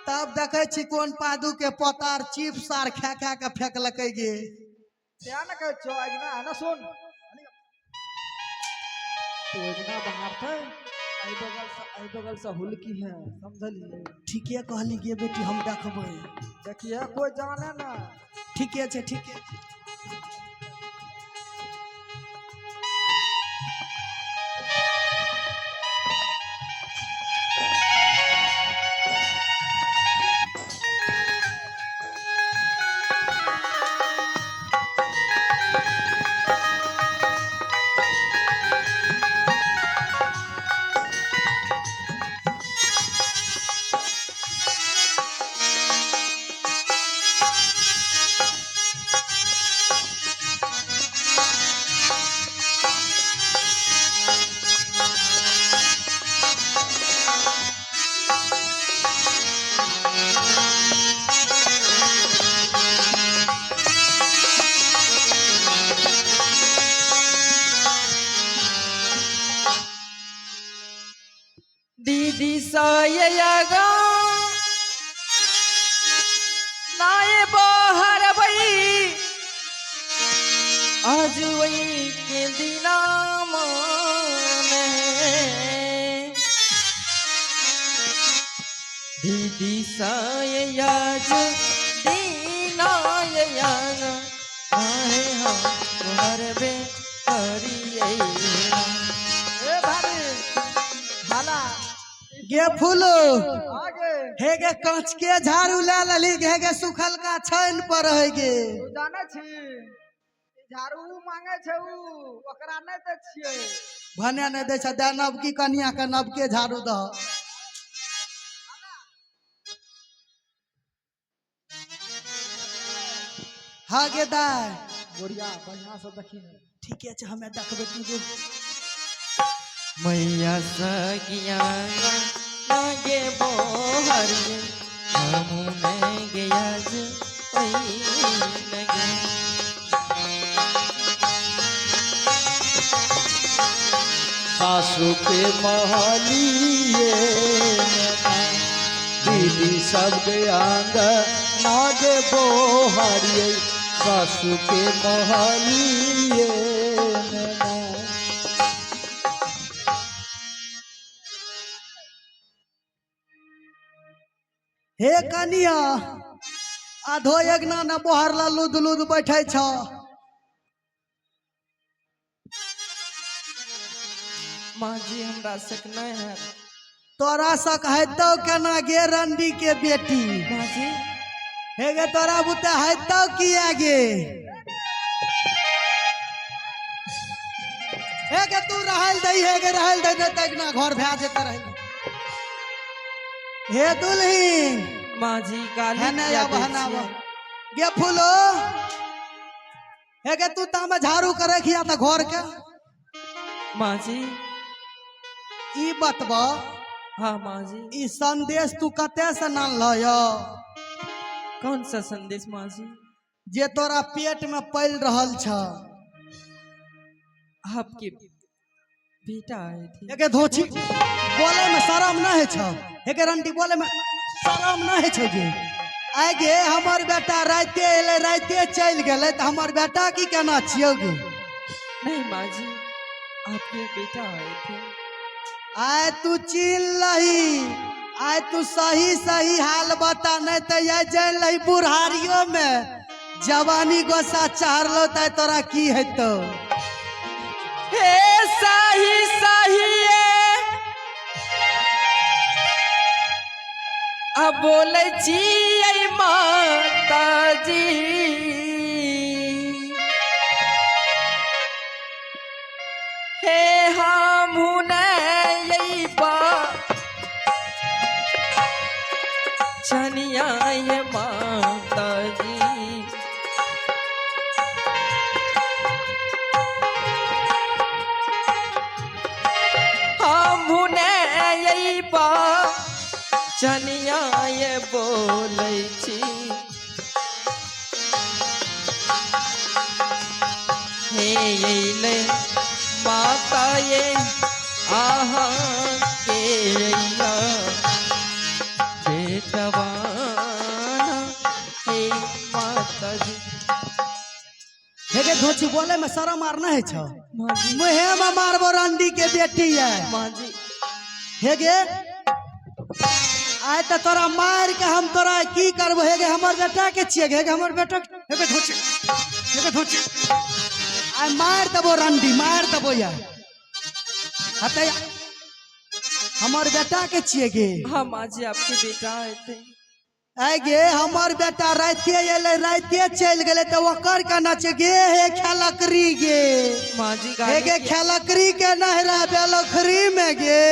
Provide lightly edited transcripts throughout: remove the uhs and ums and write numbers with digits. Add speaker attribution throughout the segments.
Speaker 1: तब देखै छी कोन पादू के पोतार चिप्स आर खा खा के फेकलकै गे।
Speaker 2: तें ने कहै छियौ अगिना है ना सुन। तू अगिना बाहरतै एहि बगल से हुलकी है, समझलियै?
Speaker 1: ठीके कहली गे बेटी, हम देखबै।
Speaker 2: देखिए कोई जाने ना।
Speaker 1: ठीके छै, ठीके छै।
Speaker 3: दीदी सायगा नाय बहरबई आजुई के दिना माने। दीदी सायज दीना याना आए हम बहरबे करिए।
Speaker 2: ए भाभी खाला
Speaker 1: गे फूलो
Speaker 2: आगे
Speaker 1: हे गे कांच के झाड़ू ले लली हे गे सुखल का छैन पर है गे।
Speaker 2: तू जानै छी ई झाड़ू उ मांगे छै, उ ओकरा नहि दै छियै।
Speaker 1: भने नहि दै छै, दे नवकी कनिया के नवके झाड़ू दह। हाँ गे दाय।
Speaker 2: बुढ़िया बढ़िया से देखी ने।
Speaker 1: ठीके छै, हमे देखबै तू जो।
Speaker 3: मैया सगिया नागे बोहरिए हमू ने गयाज नगे।
Speaker 4: सासू के महलिए दीदी सब के अंग नागे बोहरिए सासू के महलिए।
Speaker 1: हे कनिया आधो अगना न बोहरला लुद लुद बैठे छ।
Speaker 3: माँ जी हमरा सक नहीं है।
Speaker 1: तोरा सक हेतौ केना गे रंडी के बेटी?
Speaker 3: माँ जी
Speaker 1: हे गे तोरा बुते हेतौ किया गे? हे गे तू रहल दही, हे गे रहल दही, नहीं तऽ अगना घर भए जेतै रहल। हे दुल्हीन
Speaker 3: माँ जी गाली
Speaker 1: हने
Speaker 3: किया
Speaker 1: आब,
Speaker 3: दै
Speaker 1: हने आब।
Speaker 3: छियै?
Speaker 1: गे फूलो हे गे तू तामे झाड़ू करे खिया तऽ घर के।
Speaker 3: माँ जी
Speaker 1: ई बतब।
Speaker 3: हाँ माँ जी।
Speaker 1: ई संदेश तू कते से नानल यो?
Speaker 3: कौन सा संदेश माँ जी?
Speaker 1: जे तोरा पेट में पल रहल छ।
Speaker 3: आपके बेटा आए थे।
Speaker 1: एके धोछी बोले में शरम न है छ। एके रंडी बोले में शरम न है छ गे। आइ गे हमर बेटा राते एलै राते चलि गेलै तऽ हमर बेटा की केना छियौ गे?
Speaker 3: नहीं माँ जी आपके बेटा आए थे।
Speaker 1: आइ तू चिन्ह लही, आइ तू सही सही हाल बता, नहीं तऽ ये जानि लही बुढ़ारियो में जवानी गोसा चढ़लो तऽ तोरा की हेतौ?
Speaker 3: हे सही सही अब बोलै छियै माता जी। हे हमहूँ नहि अयबा चनिया ये माता जी। हमहूँ नहि अयबा चनिया ये बोलै छी। हे अयलै माता ये अहाँ के अइला। बेटवाना हे माता जी।
Speaker 1: हे गे धोची बोले में शरम आर नहीं छो।
Speaker 3: माँ जी।
Speaker 1: मुहे में मारबो रंडी के बेटी है।
Speaker 3: माँ जी।
Speaker 1: हे गे आय त तोरा मार के हम तोरा की करबो। हे गे हमर बेटा के छियै, हे गे हमर बेटा, हे गे धोची, हे गे धोची, आय मार देबो रंडी, मार देबो या हते हमर बेटा के छियै गे।
Speaker 3: हाँ माँ जी आपके बेटा आए थे।
Speaker 1: आय गे हमर बेटा रातिए एलै, रातिए चलि गेलै तऽ ओकर केना छै गे? हे खेलकरी गे।
Speaker 3: माँ जी
Speaker 1: हे
Speaker 3: गाली
Speaker 1: गे खेलकरी के नहरा बेलखरी में गे।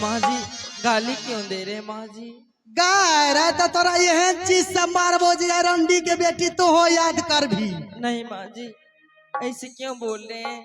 Speaker 3: माँ जी गाली क्यों दे रहे माँ जी?
Speaker 1: गाय रह तऽ तोरा एहन चीज से मारबो जे रंडी के बेटी तो हो याद कर भी।
Speaker 3: नहीं माँ जी ऐसे क्यों बोल रहे हैं?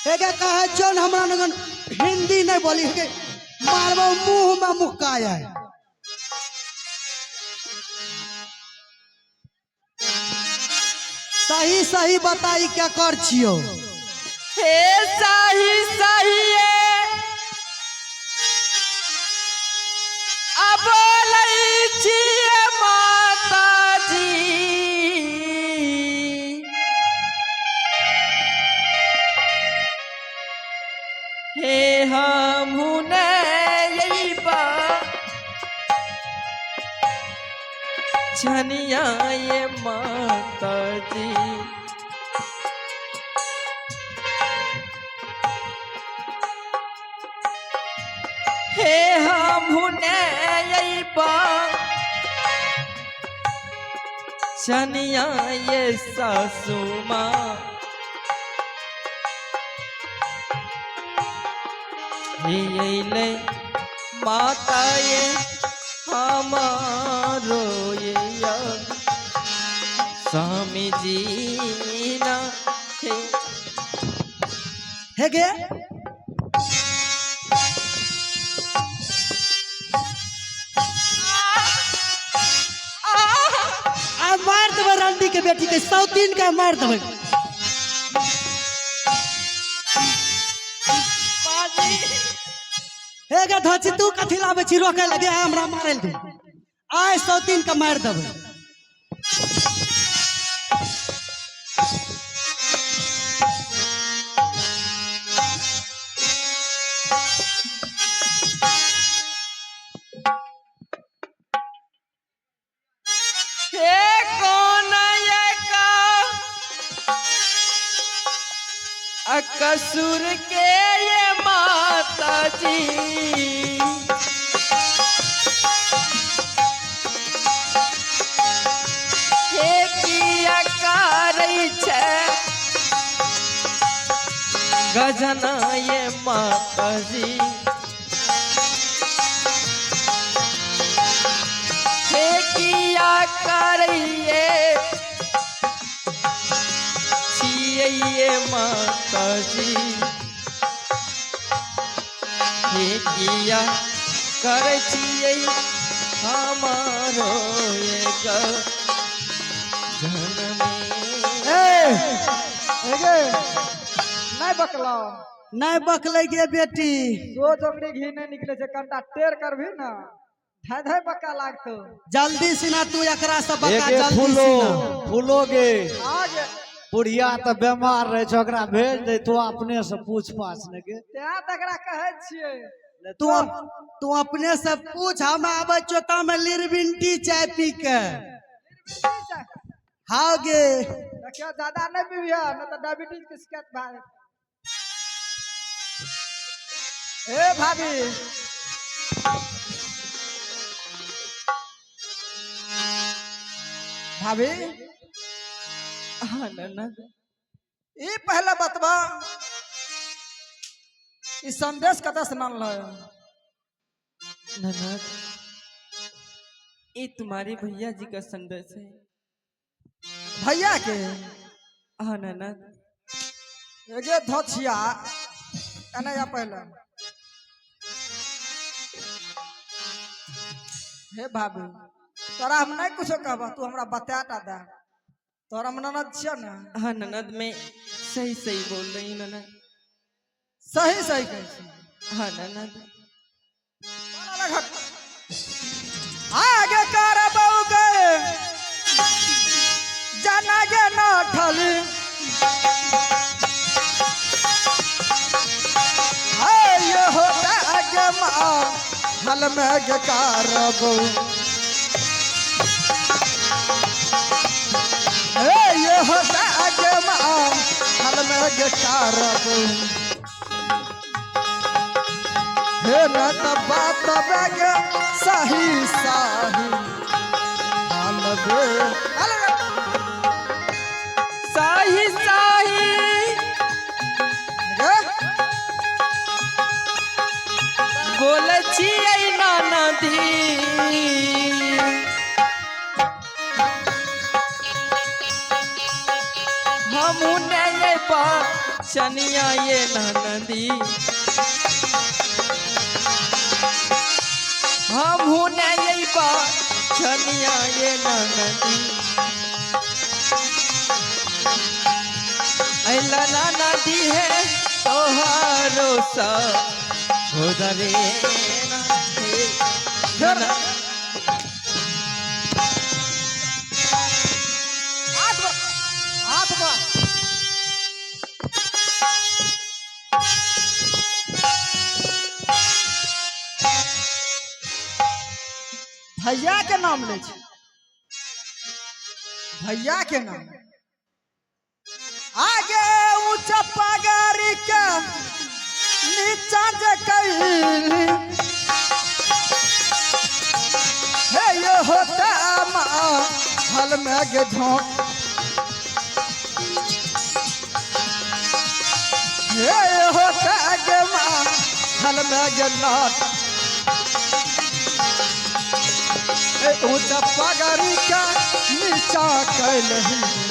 Speaker 1: हे गे कहे छौ ने हमरा लगन हिंदी नहीं बोली, हे गे मारबो मुंह में मुक्का है। सही सही बताई क्या कर छियो?
Speaker 3: हे सही सही है अब बोलै छियै माता जी। हे हमहु नै छनिया ये माता जी। हे हमहु नै छनिया ये सासू माँ। हे अइलै माता ये हमारो ये स्वामी जी ना। हे
Speaker 1: हे गे आ मार देबै रंडी के बेटी के, सौतीन के मार देबै।
Speaker 3: माँ जी।
Speaker 1: हे गे धोची तू कथी लाबै छी रोके लगे हमरा मारै लए? आय सौतीन के मार देबै।
Speaker 3: हे कौन ये का अकसुर के ये माता जी। हे किया करै छै गजना ये माता जी। हे किया करैये छियै ये माता जी। हे किया करै छियै हमारो ये जनमे।
Speaker 1: ए
Speaker 2: हे गे नहीं बकलाओ।
Speaker 1: नहीं बकलै गे बेटी।
Speaker 2: दो जोगड़ी घी नहीं निकले छै, कनिटा टेर करबी ना धाय धाय बक्का लागतो।
Speaker 1: जल्दी सिना तू एकरा से बका,
Speaker 4: एगे
Speaker 1: जल्दी
Speaker 4: फूलो
Speaker 1: सिना।
Speaker 4: फूलो गे
Speaker 2: आगे
Speaker 4: बुढ़िया तऽ बेमार रहे छै, ओकरा भेज दे, तू अपने से पूछ पाछ ने गे।
Speaker 2: तें तकरा कहै छियै।
Speaker 1: तू अपने से पूछ, हम आबै छियौ तामे लिरबिंटी चाय पी के। हाँ गे।
Speaker 2: देखियो ज्यादा नहीं पीबिह नहीं तऽ डायबिटीज के शिकायत भए जेतौ। ए भाभी भाभी।
Speaker 3: हाँ ननद।
Speaker 2: ई पहले बतबा ई संदेश कतऽ से आनलह?
Speaker 3: ननद ये तुम्हारे भैया जी का संदेश है।
Speaker 2: भैया के?
Speaker 3: हाँ ननद।
Speaker 2: एगे धोछिया एने या पहले। हे भाभी तोरा हम नहीं कुछो कहबह, तू हमरा बता टा दे, तोरा हम ननद छियौ ने।
Speaker 3: हाँ ननद मैं सही सही बोल रही हूँ ननद।
Speaker 2: सही सही कहै छी?
Speaker 3: हाँ ननद।
Speaker 2: चल अलग हट। हल में गे कारबो। हे ये होता गे माँ हल में गे कारबो। हे न त बात बेगे सही सही हाल बे
Speaker 3: साही साही
Speaker 2: गे।
Speaker 3: बोलै छियै नाना दी हमहूँ नहि बचनिया ये ननदी हमहूँ नहि बचनिया ये ननदी अइला नाना दी है तोहारो सा होदरे ना
Speaker 2: फिर हाथ पर, हाथ पर। भैया के नाम ले छै, भैया के नाम। आगे ऊंचा पगारी के नीचा जे कैली, हे ये होता माँ हल में गे झोंक। हे ये होता गे माँ हल में गे नाट। ए ऊंचा पगारी के नीचा कैलही।